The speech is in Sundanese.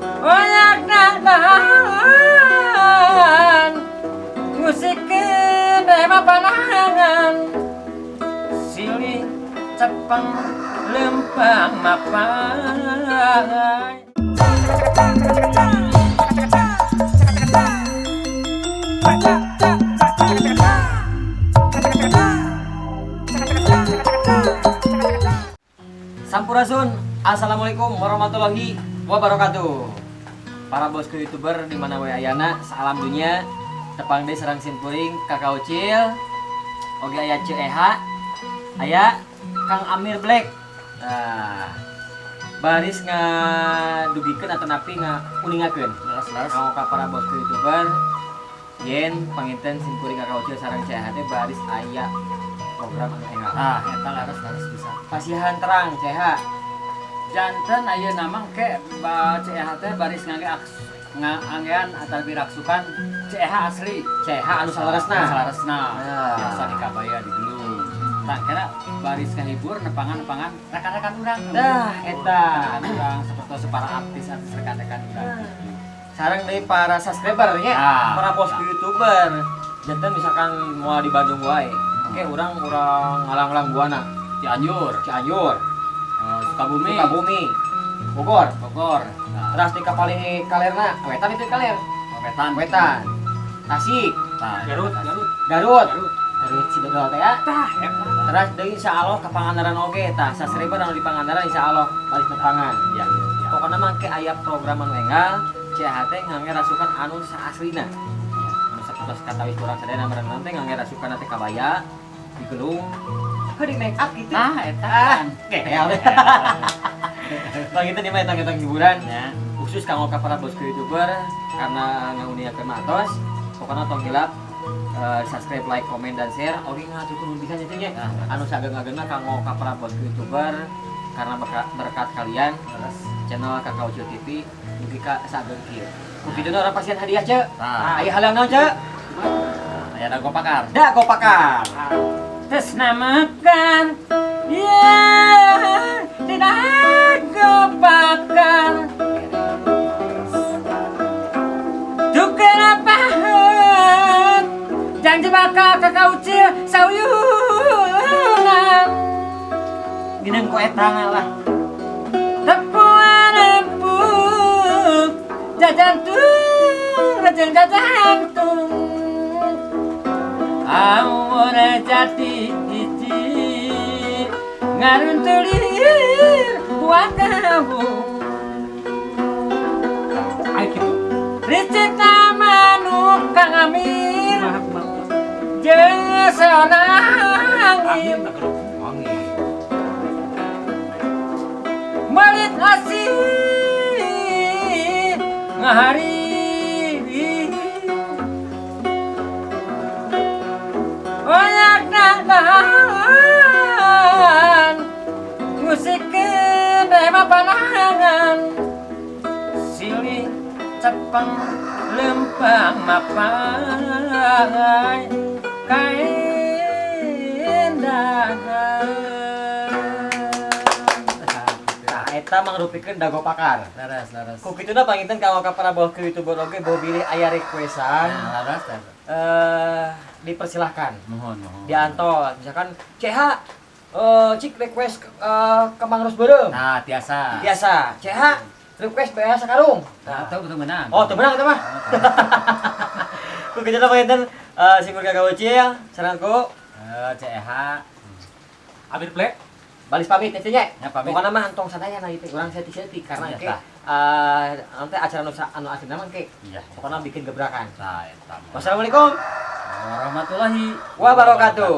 Banyak dahan musikeun mah panangan silih cepeng lempang mapai. Sampurasun, assalamualaikum warahmatullahi wabarakatuh. Para bosku youtuber di mana we ayana, salam dunia. Tepang deui sareng simkuring Kakak Ucil. Oge aya Ceu Eha, aya Kang Amir Black. Nah, baris ngadugikeun atanapi ngauningakeun. Leres-leres. Kanggo ka para bosku youtuber yen panginten simkuring Kakak Ucil sareng Ceu Eha teh baris aya program anu enggal. Ah, eta leres-leres bisa. Pasihan terang Ceu Eha. Janten ayeuna mah ke ba CEH teh baris ngangge nganggean atawi raksukan CEH asli. CH anu saleresna. Saleresna. Ah. Biasa di kabaya di gelung. Tak kira baris ngahibur nepangan-nepangan rekan-rekan urang. Dah, eta. Rekan-rekan urang seperti para artis-artis rekan-rekan urang. Sareng deui para subscriber nya, Ah, para bosku youtuber. Janten misalkan moal di Bandung wae. Oke, urang ngalang-lang buana, Cianjur, Cianjur, Sukabumi, Sukabumi, Bogor. Bogor, nah, Teras di kapalih kalerna, wetan itu kaler. Wetan, Wetan. Tasik, Tah, Garut, Tasik. Garut. Garut. Garut si dodol teh ya. Tah, eta. Teras deui insyaallah ka Pangandaran oge tah, subscriber anu di Pangandaran insyaallah balik nepangan. Ya, ya. Pokokna mah ke aya program anu enggal, CHT ngangge rasukan anu saaslina. Anu sapertos katawis urang sadayana merenang teh ngangge rasukan teh kabaya digelung. Heuh di make up gitu. Tah, eta. Ah, gehel. Bang itu nih mah etang-etang hiburan Ya. khusus kanggo ka para bosku youtuber karena ngauningakeun mah atos. Pokokna tong hilap subscribe, like, komen, dan share. Oke ngaturkeun nuhun pisan nya. Nah, Anu sageung-ageungna kanggo ka para bosku youtuber karena berkat kalian Terus. Channel Kakak Ucil TV dugi ka sageung kieu. Ku kituna urang pasihan hadiah ceu. Tah. Aya halang naon ceu? Aya dago pakar. Da go pakar. Tes namakan ya tidak bakar Tukar pahet janji bakal Kakak Ucil sauyunan Geuneung ku eta lah. Tepuan empuk jajantung rejeng jajantung Amun jati hiji ngaruntulir buah kamu Ai kitu. Ricit nama nu Kang Amir jeung seorang Angin tak geruk. Angin. Malit asih ngahari banyak dahan musikeun mah panangan silih cepeng lempang mapai kaendahan. Tah eta mangrupikeun dago pakar. Laras, laras. Ku kituna panginten ka para bosku youtuber oge boh bilih aya requestan Nah, laras, laras. Dipersilahkan. Mohon, mohon. Diantos misalkan CH cik request Kembang Rus Beureum. Nah, tiasa. Biasa CH request BA sakarung. Nah, teu betul menang. Oh, teu menang eta mah. Ku kituna panginten simur Kakak Ucil sareng ku CH Amir Black. Balis pamit teh nya. Ya, pamit. Pokona mah entong sadayana ieu teh urang setik-setik karena Iya, engke tah. nanti acara nu anu aslina mah engke. Iya. Pokona bikin gebrakan. Nah, eta. Wassalamualaikum Warahmatullahi wabarakatuh.